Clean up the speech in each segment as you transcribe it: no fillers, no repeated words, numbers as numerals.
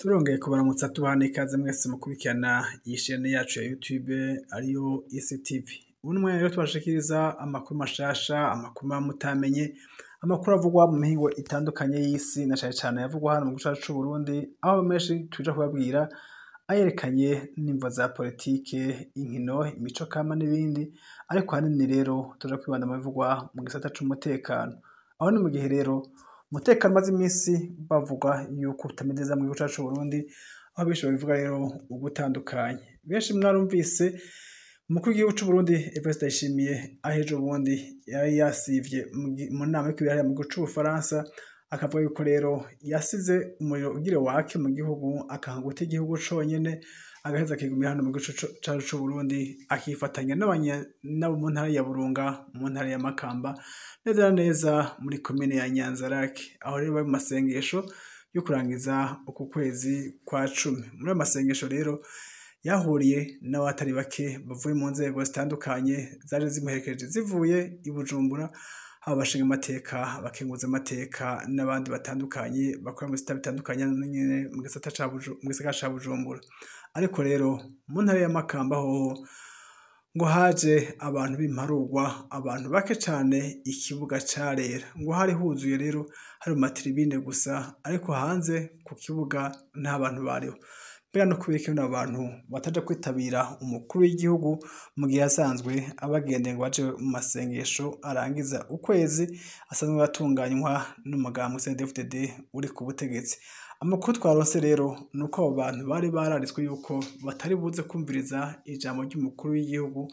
Turongeye kubaramutsa tubaha n'ikaze mwese mukurikirana iyi shene yacu ya YouTube ariyo ECTV. Ubu ni umwanya rero tubashikiriza amakuru mashasha, amakuru muba mutamenye, amakuru avugwa mu mihingo itandukanye y'isi na cane cane ayavugwa hano mu gihugu cacu c'Uburundi, aho menshi tuja kubabwira ayerekanye n'imvo za politike, inkino, imico kama n'ibindi, ariko ahanini rero tuja kwibanda mu bivugwa mu gisata c'umutekano. Aho ni mu gihe rero umutekano umaze imisi bavuga yuko utameze neza mu gihugu cacu c'Uburundi, aho benshi babivuga rero ugutandukanye. Benshi mwarumvise umukuru w'igihugu c'Uburundi Evariste Ndayishimiye aho ejo bundi yari yasivye mu nama iriko ibera mu gihugu c'Ubufaransa, akavuga yuko rero yasize umuriro ugira wake mu gihugu, akanka guta igihugu conyene, agaheza akigumira hano mu gihugu cacu c'Uburundi, akifatanya n'abo mu ntara ya Burunga, mu ntara ya Makamba, neza na neza muri komine ya Nyanzarake. Aho rero bari mu masengesho yo kurangiza uku kwezi kwa cumi. Muri ayo masengesho rero yahuriye n'abatari bake bavuye mu nzego zitandukanye zaje zimuherekeje zivuye i Bujumbura, haba abashingamateka, abakenguzamateka n'abandi batandukanye bakora mu bisata bitandukanye nyene mu gisagara ca Bujumbura. Ariko rero mu ntara ya Makamba hoho ngo haje abantu b'imparugwa, abantu bake cane, ikibuga carera. Ngo hari huzuye rero hari mu matiribine gusa, ariko hanze ku kibuga nta bantu bariho. Mbega no kubera iki bano bantu bataja kwitabira umukuru w'igihugu mu gihe asanzwe abagendeye ngo baje mu masengesho arangiza ukwezi asanzwe atunganywa n'umugambwe CNDD-FDD uri ku butegetsi. Amakuru twaronse rero nuko abo bantu bari bararitswe yuko batari buze kumviriza ijambo ry'umukuru w'igihugu,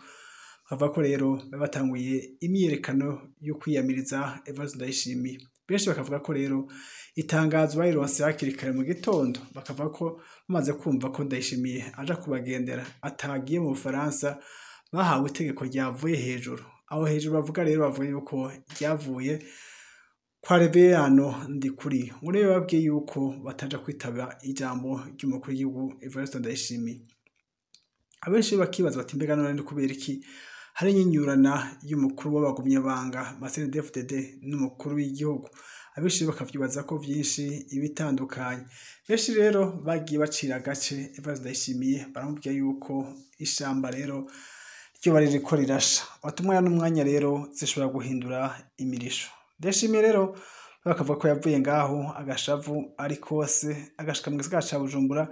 bavuga ko rero bari batanguye imyiyerekano yo kwiyamiriza Evariste Ndayishimiye. Benshi bakavuga ko rero itangazo barironse hakiri kare mu gitondo, bakavuga ko bamaze kumva ko Ndayishimiye aja kubagendera atagiye mu Bufaransa, bahawe itegeko ryavuye hejuru. Aho hejuru bavuga rero bavuga yuko ryavuye kwa Reveriyano Ndikuriyo. Ngo rero babwiye yuko bataja kwitaba ijambo ry'umukuru w'igihugu Evariste Ndayishimiye. Abenshi bakibaza bati mbega none ni kubera iki hari inyinyurana y'umukuru w'abagumyabanga ba CNDD-FDD n'umukuru w'igihugu? Abenshi bakavyibaza ko vyinshi ibitandukanye. Benshi rero bagiye bacira agace Evariste Ndayishimiye, baramubwira yuko ishamba rero ryoba ririko rirasha. Bati umwanya n'umwanya rero zishobora guhindura imirisho. Ndayishimiye rero bakavuga ko yavuye ngaho agashavu ari kose, agashika mu gisagara ca Bujumbura,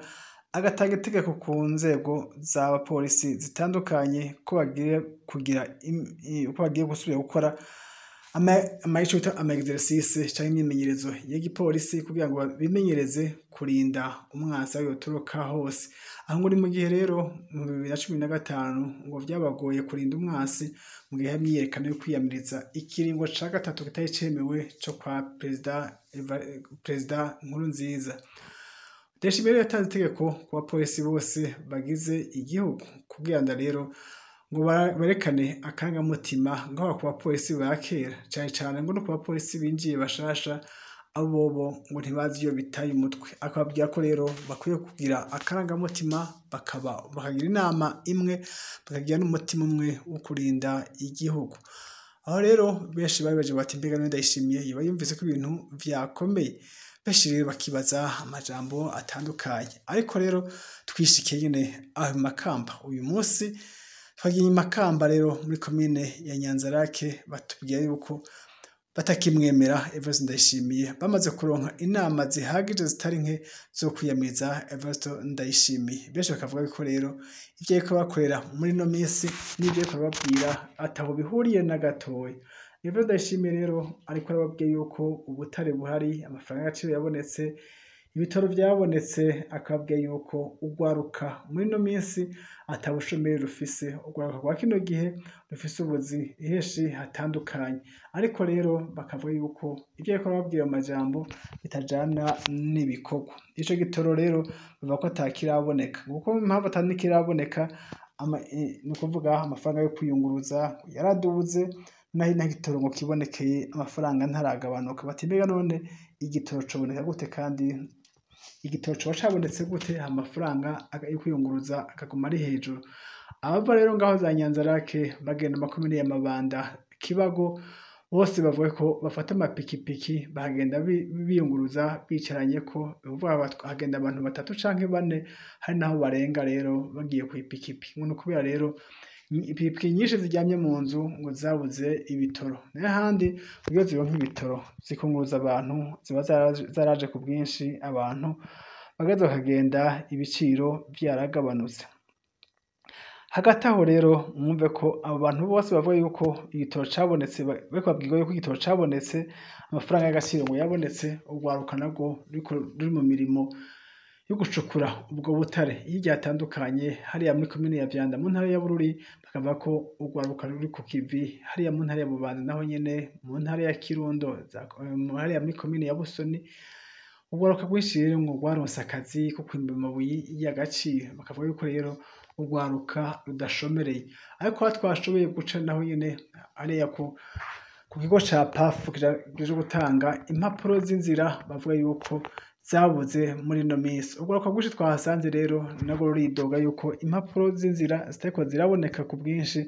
agatanga itegeko ku nzego z'abapolisi zitandukanye ko bagiye kugira ko bagiye gusubira gukora ico bita ama exercice canke imyimenyerezo y'igipolisi kugira ngo bimenyereze kurinda umwansi aho yoturuka hose. Aho ngo ni mu gihe rero mu 2015 ngo vyabagoye kurinda umwansi mu gihe imyiyerekano yo kwiyamiriza ikiringo ca gatatu kitari cemewe co kwa Perezida Nkurunziza. Ndayishimiye rero yatanze itegeko ku bapolisi bose bagize igihugu kugira ngo rero ngo berekane akarangamutima ngo ku bapolisi ba kera, cane cane ngo no ku bapolisi binjiye bashasha, abo bobo ngo ntibazi iyo bitaye umutwe. Akababwira ko rero bakwiye kugira akarangamutima, bakagira inama imwe, bakagira n'umutima umwe wo kurinda igihugu. Aho rero benshi bari baje bati mbega none Ndayishimiye yoba yumvise ko ibintu vyakomeye. Benshi rero bakibaza amajambo atandukanye. Ariko rero twishikiye nyene aho Makamba. Uyu munsi twagiye i Makamba rero muri komine ya Nyanzarake, batubwiye yuko batakimwemera Evariste Ndayishimiye, bamaze kuronka inama zihagije zitari nke zo kwiyamiriza Evariste Ndayishimiye. Benshi bakavuga yuko rero ivyo bariko bakorera muri ino misi n'ivyo bariko bababwira ataho bihuriye na gatoya. Evariste Ndayishimiye rero ariko arababwiye yuko ubutare buhari, amafaranga y'agaciro yabonetse, ibitaro vyabonetse, akababwira yuko urwaruka muri ino minsi ata bushomeri rufise, urwaruka rwa kino gihe rufise ubuzi henshi hatandukanye. Ariko rero bakavuga yuko ivyo bariko barababwira mu majambo bitajana n'ibikorwa. Ico gitoro rero bavuga ko atakiraboneka, kuko impamvu atanikiraboneka ni ukuvuga amafaranga yo kwiyunguruza yaraduze, naho igitoro ngo kibonekeye amafaranga ntaragabanuka. Bati mbega none igitoro coboneka gute kandi igitoro coba cabonetse gute amafaranga yo kwiyunguruza akaguma ari hejuru? Abava rero ngaho za Nyanzarake bagenda makomine ya Mabanda, Kibago, Bose bavuga ko bafata amapikipiki bakagenda biyunguruza bicaranye ko bivuga hagenda abantu batatu canke bane, hari naho barenga rero bagiye kw'ipikipiki. Ngo kubera rero ipikipiki nyinshi ziryamye mu nzu ngo zabuze ibitoro, nayo ahandi iyo zironka ibitoro zikunguruza abantu ziba zaraje ku bwinshi, abantu bagaheza bakagenda ibiciro vyaragabanutse. Hagati aho rero mwumve ko abo bantu bose bavuga yuko igitoro cabonetse, bariko babwirwa yuko igitoro cabonetse, amafaranga y'agaciro ngo yabonetse, urwaruka narwo ruriko ruri mu mirimo yo gucukura ubwo butare hirya hatandukanye, hariya muri komine ya Vyanda mu ntara ya Bururi bakavuga ko urwaruka ruri ku kivi, hariya mu ntara ya Bubanza naho nyene, mu ntara ya Kirundo, hariya muri komine ya Busoni, urwaruka rwinshi rero ngo rwaronse akazi ko kwimba amabuye y'agaciro, bakavuga yuko rero urwaruka rudashomereye. Ariko aho twashoboye guca naho nyene hariya ku kigo ca PAF kije gutanga impapuro z'inzira, bavuga yuko zabuze muri ino minsi. Urwaruka rwinshi twahasanze rero narwo ruridoga yuko impapuro z'inzira zitariko ziraboneka ku bwinshi,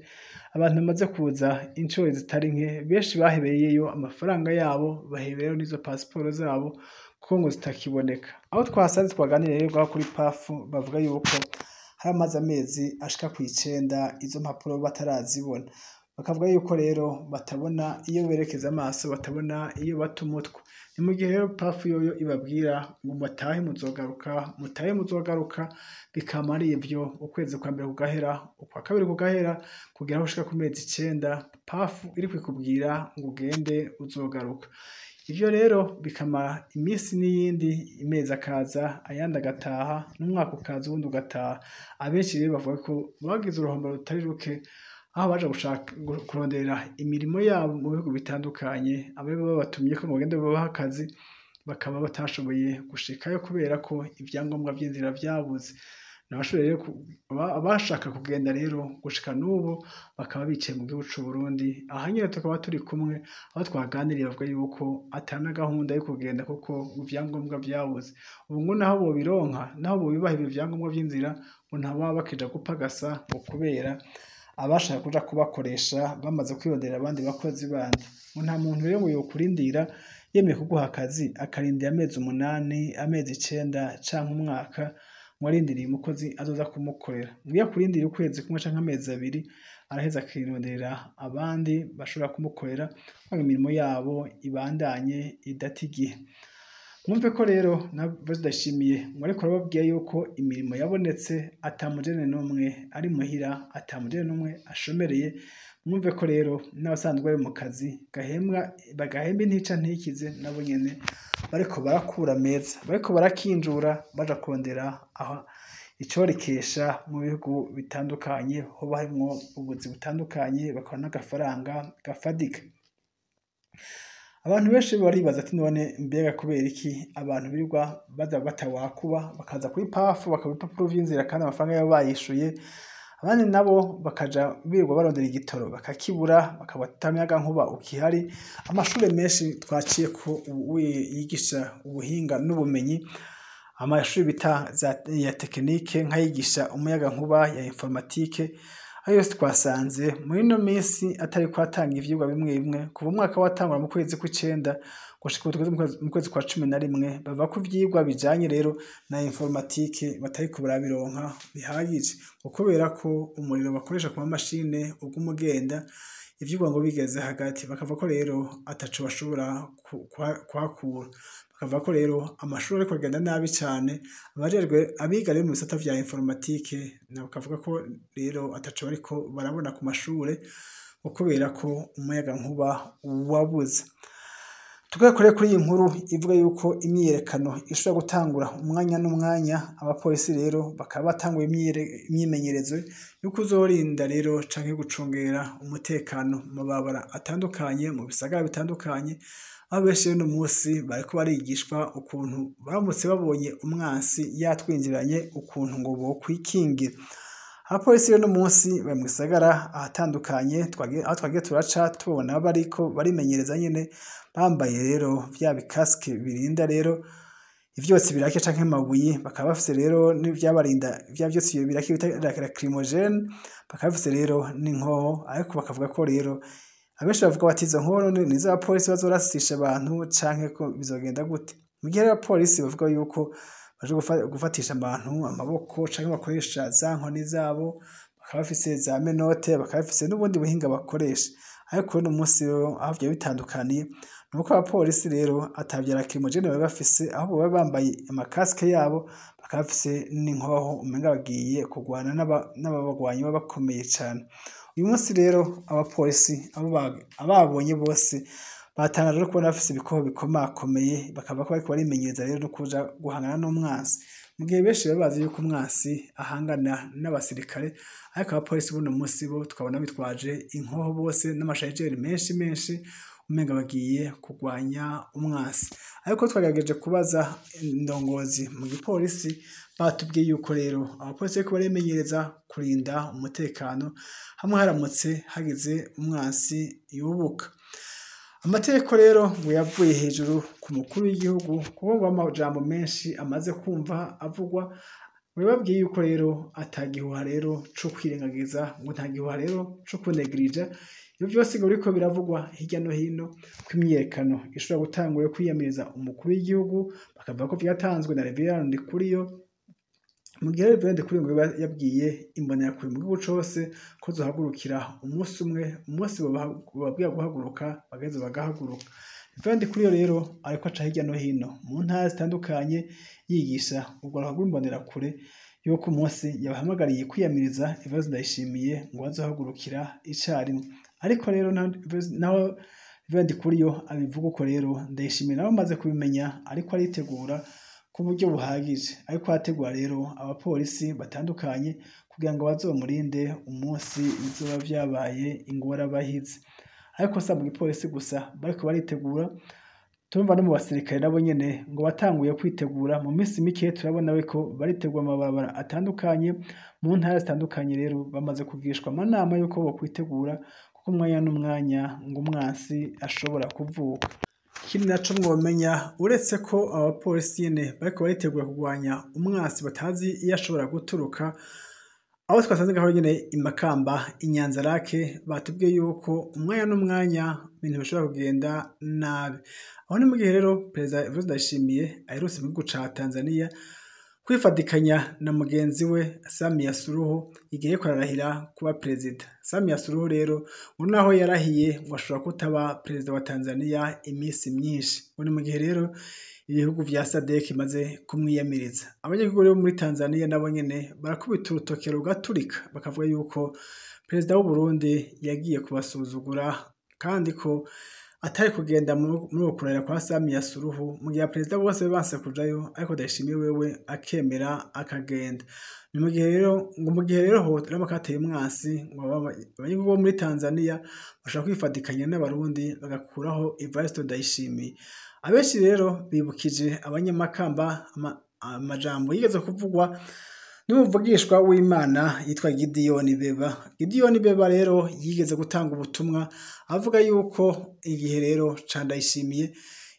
abantu bamaze kuza incuro zitari nke, benshi bahebeyeyo amafaranga yabo, bahebeyeyo n'izo pasiporo zabo kuko ngo zitakiboneka. Aho twahasanze twaganiriye rero ngaho kuri PAF bavuga yuko hari amaze amezi ashika kw'icenda izo mpapuro batarazibona, bakavuga yuko rero batabona iyo berekeza amaso, batabona iyo bata umutwe. Ni mu gihe rero PAF yoyo ibabwira ngo mutahe muzogaruka, mutahe muzogaruka, bikama ari ivyo, ukwezi kwa mbere kugahera, ukwa kabiri kugahera, kugera aho ushika ku mezi 9, PAF iriko ikubwira ngo ugende uzogaruka. Ivyo rero bikamara imisi n'iyindi, imezi akaza ayandi agataha, n'umwaka ukaza uwundi ugataha. Abenshi rero bavuga ko bagize uruhombo rutari ruke, aho baja gushaka kurondera imirimo yabo mu bihugu bitandukanye, abe babatumyeko ngo bagende babahe akazi, bakaba batashoboye gushikayo kubera ko ivyangombwa vy'inzira vyabuze. Abashaka kugenda rero gushika n'ubu bakaba bicaye mu gihugu c'Uburundi. Aha nyene tukaba turi kumwe aho twaganiriye bavuga yuko ata na gahunda yo kugenda kuko ivyangombwa vyabuze. Ubu ngo naho bobironka, naho bobibaha ivyo vyangombwa vy'inzira, ngo ntawaba bakija gupagasa ngo kubera abashaka kuja kubakoresha bamaze kwirondera abandi bakozi bandi. Ngo nta muntu rero ngo yokurindira yemeye kuguha akazi akarindira amezi 8, amezi 9 canke umwaka, ngo arindiriye umukozi azoza kumukorera. Ngo iyo akurindiriye ukwezi kumwe canke amezi 2, araheza akironderera abandi bashobora kumukorera kugira ngo imirimo yabo ibandanye idata igihe. Mwumve ko rero na Ndayishimiye ngo ariko arababwira yuko imirimo yabonetse, ata mujene n'umwe ari muhira, ata mujene n'umwe ashomereye. Mwumve ko rero n'abasanzwe bari mu kazi gahembwa, bagahemba intica ntikize, nabo nyene bariko barakura meza, bariko barakinjura baja kurondera aho icorikesha mu bihugu bitandukanye, hoba harimwo ubuzi butandukanye, bakora n'agafaranga gafadika. Abantu benshi baribaza ati none mbega kubera iki abantu birirwa baza batawakuba, bakaza kuri PAF bakaba ibipapuro vy'inzira kandi amafaranga yabo bayishuye, abandi nabo bakaja birirwa barondera igitoro bakakibura, bakaba ata muyagankuba ukihari. Amashure menshi twaciye ko yigisha ubuhinga n'ubumenyi, amashuri bita ya tekinike nk'ayigisha umuyagankuba, ya informatike, ayo yose twasanze muri ino minsi atariko atanga ivyigwa bimwe bimwe. Kuva umwaka watangura mu kwezi kw'icenda gushika ubu tugeze mu kwezi kwa 11, bava ko ivyigwa bijanye rero na informatike batariko barabironka bihagije, kubera ko umuriro bakoresha ku mamashine uguma ugenda, ivyigwa ngo bigeze hagati, bakavuga ko rero ataco bashobora kuhakura. Bakavuga ko rero amashuri ariko agenda nabi cane, abajejwe abiga rero mu bisata vya informatike nabo bakavuga ko rero ataco bariko barabona ku mashure, kubera ko umuyagankuba wabuze. Tugaruke kuri iyi nkuru ivuga yuko imyiyerekano ishobora gutangura umwanya n'umwanya, abapolisi rero bakaba batanguye imyimenyerezo yo kuzorinda rero canke gucungera umutekano mu mabarabara atandukanye, mu bisagara bitandukanye, aho benshi rero uno musi bariko barigishwa ukuntu baramutse babonye umwansi yatwinjiranye ukuntu ngo bokwikingira. Abapolisi rero uno musi bari mu gisagara ahatandukanye, aho twagiye turaca tubona bariko barimenyereza nyene, bambaye rero vya bikasike birinda rero ivyotsi birake canke amabuye, bakaba bafise rero n'ivyabarinda vya vyotsi birake bita lacrymogene, bakaba bafise rero n'inkoho, ariko bakavuga ko rero Abenshi bavuga bati izo nkoho ni iz'abapolisi bazorasisha abantu canke ko bizogenda gute? Mu gihe rero abapolisi bavuga yuko baje gufatisha abantu amaboko canke bakoresha za nkoni zabo, bakaba bafise za menote, bakaba bafise n'ubundi buhinga bakoresha. Ariko uno munsi rero aho vyari bitandukaniye nuko abapolisi rero ata vya lacrimogene bari bafise, ahubwo bari bambaye amakasike yabo, bakaba bafise n'inkoho umenga bagiye kurwana n'ababagwanyi baba bakomeye cane. Uyu munsi rero abapolisi ababonye bose batangaje no kubona bafise ibikoho bikomakomeye, bakaba bariko barimenyereza rero no kuja guhangana n'umwansi. Mu gihe benshi bari bazi yuko umwansi ahangana n'abasirikare, ariko abapolisi buno munsi bo tukabona bitwaje inkoho bose n'amasharijeri menshi menshi, umenga bagiye kurwanya umwansi. Ariko twagerageje kubaza indongozi mu gipolisi, batubwiye yuko rero abapolisi bariko barimenyereza kurinda umutekano hamwe haramutse hagize umwansi yubuka. Amategeko rero ngo yavuye hejuru ku mukuru w'igihugu, kuko ngo amajambo menshi amaze kumva avugwa, ngo yababwiye yuko rero ata gihuha rero co kwirengagiza, ngo nta gihuha rero co kunegirija. Ivyo vyose ngo biriko biravugwa hirya no hino ko imyiyerekano ishobora gutangura yo kwiyamiriza umukuru w'igihugu, bakavuga ko vyatanzwe na Reverend Ndikuriyo. Mu gihe Reverend Ndikuriyo ngo yabwiye imbonerakure mu gihugu cose ko zohagurukira umunsi umwe, umunsi bobabwira guhaguruka bagaheza bagahaguruka. Reverend Ndikuriyo rero ariko aca hirya no hino mu ntara zitandukanye yigisha urwaruka rw'imbonerakure yuko umunsi yabahamagariye kwiyamiriza Evariste Ndayishimiye ngo bazohagurukira icarimwe. Ariko rero naho Reverend Ndikuriyo abivuga uko rero, Ndayishimiye nawe amaze kubimenya ariko aritegura ku buryo buhagije, ariko arategura rero abapolisi batandukanye kugira ngo bazomurinde umunsi bizoba vyabaye ingorabahizi. Ariko si mu gipolisi gusa bariko baritegura, turumva no mu basirikare nabo nyene ngo batanguye kwitegura. Mu minsi mike turabona ko baritegura amabarabara atandukanye mu ntara zitandukanye, rero bamaze kugishwa amanama yuko bokwitegura, kuko umwanya n'umwanya ngo umwansi ashobora kuvuka. Ikindi naco mwomenya, uretse ko abapolisi nyene bariko baritegura kurwanya umwansi batazi iyo ashobora guturuka, aho twasanze ngaho nyene i Makamba, i Nyanzarake, batubwiye yuko umwanya n'umwanya ibintu bishobora kugenda nabi. Aho ni mu gihe rero Perezida Evariste Ndayishimiye aherutse mu gihugu ca Tanzania kwifatikanya na mugenzi we Samia Suluhu igihe yariko ararahira kuba perezida. Samia Suluhu rero ngo naho yarahiye ngo ashobora kutaba perezida wa Tanzania imisi myinshi. Ngo ni mu gihe rero ibihugu vya SADC bimaze kumwiyamiriza. Abanyagihugu rero muri Tanzania nabo nyene barakubita urutoke rugaturika, bakavuga yuko perezida w'u Burundi yagiye kubasuzugura kandi ko atari kugenda muri uko kurahira kwa Samia Suluhu, mu gihe perezida bose banse kujayo, ariko Ndayishimiye wewe akemera akagenda. Ni mu gihe rero ngo mu gihe rero horamuka hateye umwansi, ngo abanyagihugu bo muri Tanzania bashobora kwifatikanya n'abarundi bagakuraho Evariste Ndayishimiye. Abenshi rero bibukije abanyamakamba amajambo yigeze kuvugwa n'umuvugishwa w'Imana yitwa Gidiyoni Beba. Gidiyoni Beba rero yigeze gutanga ubutumwa avuga yuko igihe rero ca Ndayishimiye,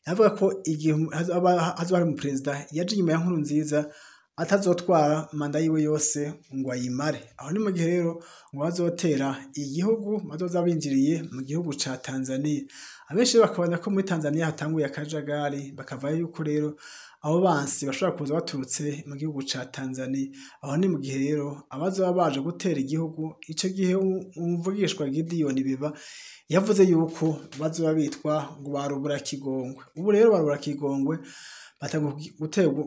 avuga ko igihe hazoba hari umuperezida yaje inyuma ya Nkurunziza atazotwara manda yiwe yose ngo ayimare. Aho ni mu gihe rero ngo bazotera igihugu, bazoza binjiriye mu gihugu ca Tanzania. Abenshi bakabona ko muri Tanzania hatanguye akajagari, bakava yuko rero abo bansi bashobora kuza baturutse mu gihugu ca Tanzania. Aho ni mu gihe rero abazoba baje gutera igihugu, ico gihe umuvugishwa Gidiyoni Beba yavuze yuko bazoba bitwa ngo barubura kigongwe. Ubu rero barubura kigongwe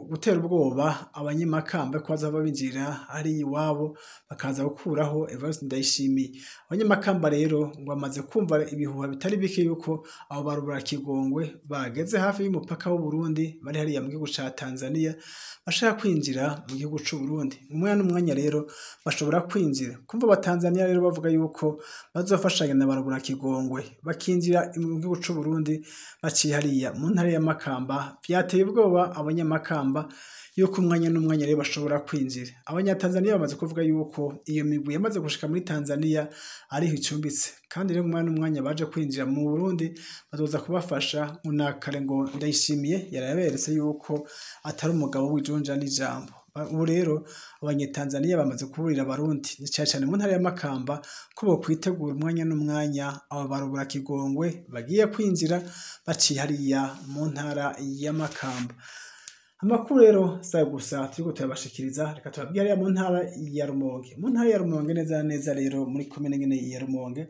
gutera ubwoba abanyamakamba ko bazava binjira ari iwabo bakaza gukuraho Evariste Ndayishimiye. Abanyamakamba rero ngo bamaze kumva ibihuha bitari bike yuko abo barubura kigongwe bageze hafi y'umupaka w'u Burundi, bari hariya mu gihugu ca Tanzania, bashaka kwinjira mu gihugu c'u Burundi. Umwanya n'umwanya rero bashobora kwinjira. Kumva abatanzania rero bavuga yuko bazofashanya na barubura kigongwe bakinjira mu gihugu c'u Burundi baciye hariya mu ntara ya Makamba, vyateye ubwoba abanyamakamba yuko umwanya n'umwanya rero bashobora kwinjira. Abanyatanzania bamaze kuvuga yuko iyo migwi yamaze gushika muri Tanzania ariho icumbitse, kandi rero umwanya n'umwanya baje kwinjira mu Burundi bazoza kubafasha. Unakare ngo Ndayishimiye yaraberetse yuko atari umugabo w'ijunja n'ijambo. Ubu rero abanyetanzaniya bamaze kuburira abarundi cane cane mu ntara ya Makamba ko bokwitegura umwanya n'umwanya abo barubura kigongwe bagiye kwinjira baciye hariya mu ntara ya Makamba. Amakuru rero sayo gusa turiko turabashikiriza, reka tubabwire hariya mu ntara ya Rumonge. Mu ntara ya Rumonge neza na neza rero muri komine nyene ya Rumonge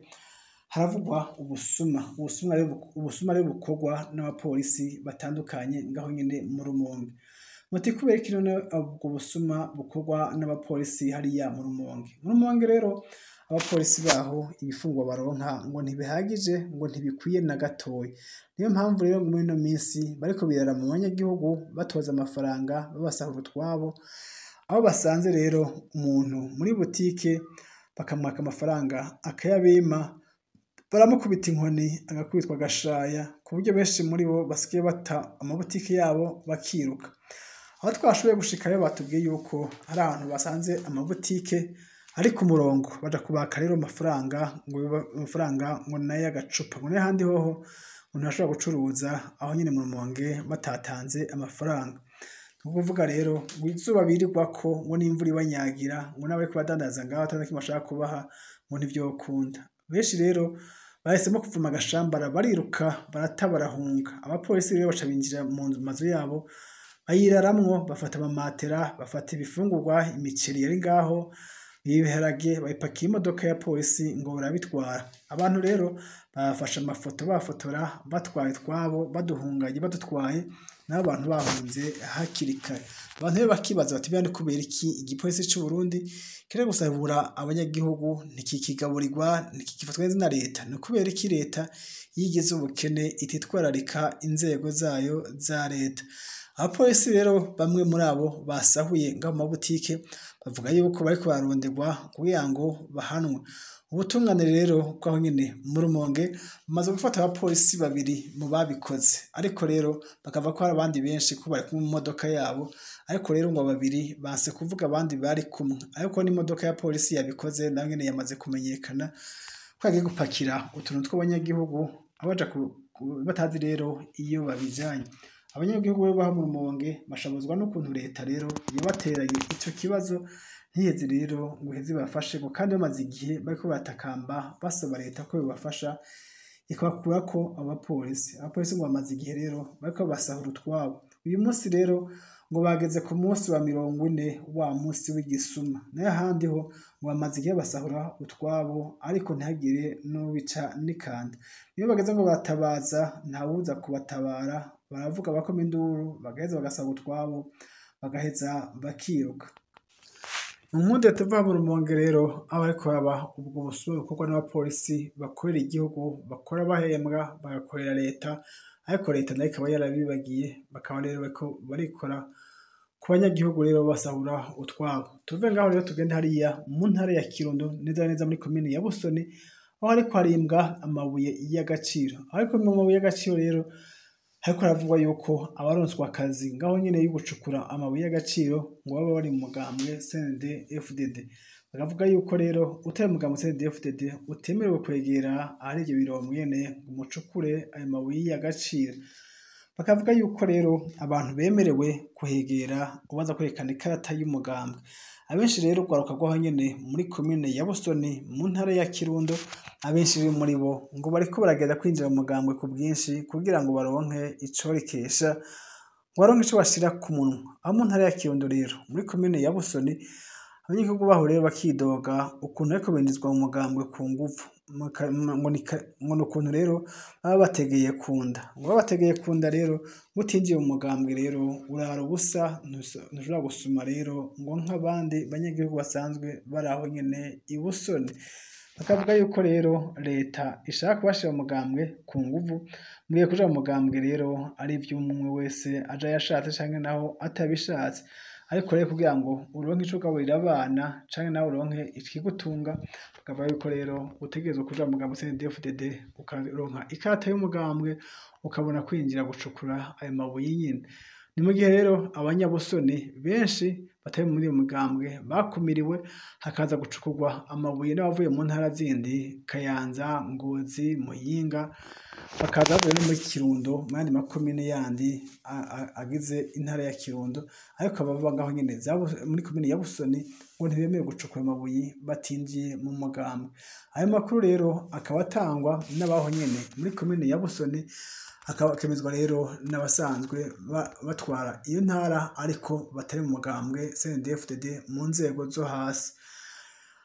haravugwa ubusuma, ubusuma rero bukorwa n'abapolisi batandukanye ngaho nyene mu Rumonge. Muti kubera iki none ubwo busuma bukorwa n'abapolisi hariya mu Rumonge? Mu Rumonge rero abapolisi baho ibifungwa baronka ngo ntibihagije, ngo ntibikwiye na gatoya. Niyo mpamvu rero muri ino minsi bariko birara mu banyagihugu batoza amafaranga babasahura utwabo, aho basanze rero umuntu muri butike bakamwaka amafaranga akayabima, baramukubita inkoni agakubitwa agashaya, ku buryo benshi muri bo basigaye bata amabutike yabo bakiruka. Aho twashoboye gushikayo batubwiye yuko hari ahantu basanze amabutike ari ku murongo, baja kubaka rero amafaranga ngo amafaranga ngo nayo agacupa, ngo n'ahandi hoho ngo ntibashobora gucuruza aho nyene mu Rumonge batatanze amafaranga. Ni ukuvuga rero ngo izuba birirwako ngo n'imvura ibanyagira, ngo n'abariko badandaza ngaho ata na kimwe bashaka kubaha ngo ntivyokunda. Benshi rero bahisemo kuvuma agashambara bariruka barata barahunga. Abapolisi rero baca binjira mu mazu yabo bayiraramwo, bafata amamatera, bafata ibifungurwa, imiceri yari ngaho, ibiharage, babipakiye imodoka ya polisi ngo barabitwara. Abantu rero bafashe amafoto bafotora batwaye utwabo baduhunganye badutwaye, nabo abantu bahunze hakiri kare. Abantu rero bakibaza bati mbega ni kubera iki igipolisi c'u Burundi kiri gusahura abanyagihugu, ntikikigaburirwa, ntikigifatwa neza na leta? Ni kubera iki leta yigize ubukene ititwararika inzego zayo za leta? Abapolisi rero bamwe muri abo basahuye ngaho mu mabutike bavuga yuko bariko bararonderwa kugira ngo bahanwe. Ubutungane rero bwaho nyene mu Rumonge bumaze gufata abapolisi babiri mu babikoze, ariko rero bakavuga ko hari abandi benshi ko bari kumwe mu modoka yabo, ariko rero ngo babiri banse kuvuga abandi bari kumwe, ariko n'imodoka ya polisi yabikoze nayo nyene yamaze kumenyekana ko yagiye gupakira utuntu tw'abanyagihugu abaja batazi rero iyo babijanye. Abanyagihugu rero baho mu Rumonge bashabuzwa n'ukuntu leta rero yabateranye ico kibazo ntiheze rero ngo iheze ibafashe, ngo kandi bamaze igihe bariko baratakamba basaba leta ko yobafasha ikabakurako abapolisi. Abapolisi ngo bamaze igihe rero bariko basahura utwabo. Uyu munsi rero ngo bageze ku munsi wa 40 wa munsi w'igisuma, nayo ahandi ho ngo bamaze igihe basahura utwabo ariko ntihagire n'ubica n'ikanda. Niyo bageze ngo baratabaza ntawuza kubatabara, baravuga bakoma induru bagaheza bagasaba utwabo bagaheza bakiruka. Mu nkunde tuva mu Rumonge rero aho bariko baba ubwo busuma bukorwa n'abapolisi bakorera igihugu, bakora bahembwa bagakorera leta, ariko leta nayo ikaba yarabibagiye, bakaba rero bariko barikora ku banyagihugu rero basahura utwabo. Tuve ngaho rero tugende hariya mu ntara ya Kirundo neza na neza muri komine ya Busoni, aho hariko harimbwa amabuye y'agaciro. Ariko mu mabuye y'agaciro rero hariko haravugwa yuko abaronswa akazi ngaho nyene yo gucukura amabuye y'agaciro ngo baba bari mu mugambwe CNDD-FDD. Bakavuga yuko rero utari mugambwe CNDD-FDD utemerewe kwegera ahari ivyo birombe nyene ngo mucukure ayo mabuye y'agaciro. Bakavuga yuko rero abantu bemerewe kuhegera ubanza kwerekana ikarata y'umugambwe. Abenshi rero urwaruka rwaho nyene muri komine ya Busoni mu ntara ya Kirundo, abenshi rero muri bo ngo bariko baragenda kwinjira mu mugambwe ku bwinshi kugira ngo baronke icorikesha, ngo baronke ico bashira ku munwa. Aho mu ntara ya Kirundo rero muri komine ya Busoni abanyagihugu baho rero bakidoga ukuntu bariko binjizwa mu mugambwe ku nguvu, ngo ni ukuntu rero baba bategeye kunda, ngo baba bategeye kunda rero mutinjiye mu mugambwe rero urara ubusa, ntushobora gusuma rero ngo nk'abandi banyagihugu basanzwe bari aho nyene i Busoni. Bakavuga yuko rero leta ishaka kubashira mu mugambwe ku nguvu, mugiye kuja mu mugambwe rero ari ivy'umwe wese aja yashatse canke naho atabishatse. Ariko rero kugira ngo uronke ico ugaburira abana canke nawe uronke ikigutunga, bakavuga yuko rero utegerezwa kuja mu mugambwe CNDD-FDD ukaronka ikarata y'umugambwe ukabona kwinjira gucukura ayo mabuye nyene. Ni mu gihe rero abanyabusoni benshi batari muri uyu mugambwe bakumiriwe, hakaza gucukurwa amabuye n'abavuye mu ntara zindi, Kayanza, Ngozi, Muyinga, bakaza bavuye no muri Kirundo, mu yandi makomine yandi agize intara ya Kirundo, ariko ababa ngaho nyene muri komine ya Busoni ngo ntibemerewe gucukura amabuye batinjiye mu mugambwe. Ayo makuru rero akaba atangwa n'abaho nyene muri komine ya Busoni, akaba akemezwa rero n'abasanzwe batwara iyo ntara ariko batari mu mugambwe CNDD-FDD mu nzego zo hasi.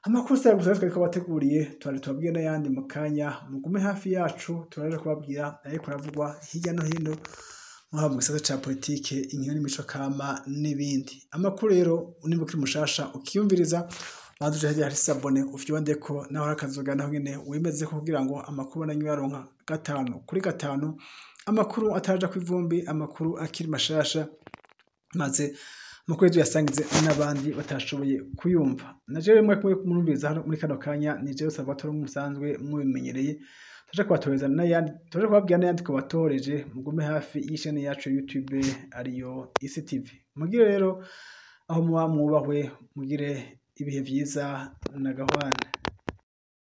Amakuru si ayo gusa twariko bateguriye, turaje tubabwire n'ayandi mu kanya, mugume hafi yacu turaje kubabwira ayariko aravugwa hirya no hino, haba mu gisata ca politike, inkino n'imico kama n'ibindi. Amakuru rero nimba ukiri mushasha ukiyumviriza, banza uje harya hari s'abonner ufyondeko, naho hari akazoga naho nyene wemezeko kugira ngo amakuru ubandanye uyaronka 5 kuri 5, amakuru ataraja kw'ivumbi, amakuru akiri mashasha, maze amakuru tuyasangize n'abandi batashoboye kuyumva. Na jewe mwe kumwe murumviriza hano muri kano kanya ni jewe Salvatore nk'umusanzwe mubimenyereye, turaja kubatoreza n'ayandi, turaja kubabwira n'ayandi twabatoreje, mugume hafi y'ishene yacu ya YouTube ariyo Isi TV. Mugire rero aho muba mwubahwe, mugire ibihe vyiza na gahwana.